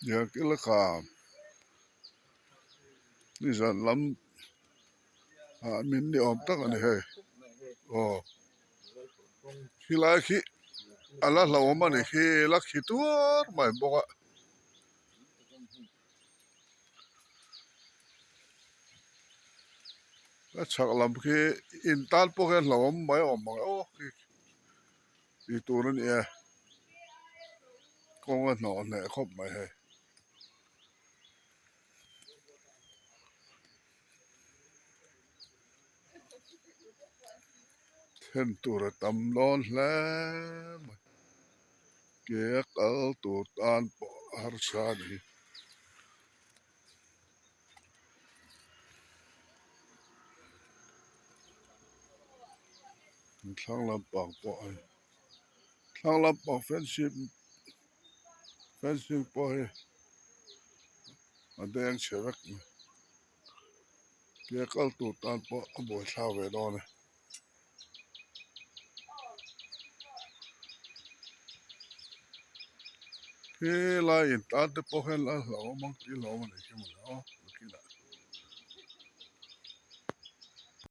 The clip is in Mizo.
Diakila kham nizan lam ah min ni awm tak a ni hei aw khilai khi a la hlauhawm a ni khi la khi tuar mai bawk a. A chhak lam khi in tan pawh hian hlauhawm mai awm ang aw khi tih tur a ni e kawng a hnawh hneh khawp mai hei. Then tur a tam dawn hle mai ke a kal tur tan pawh a harsa a ni. Thlang lampang pawh a ni thlang lampang fencing fencing pawh hi a deng chhe vek mai ke kal tur tan pawh a buaithlak ve dawn e. Helai in tan te pawh hian a hlauhawm ang tih hlauhawm a ni khi mawle aw.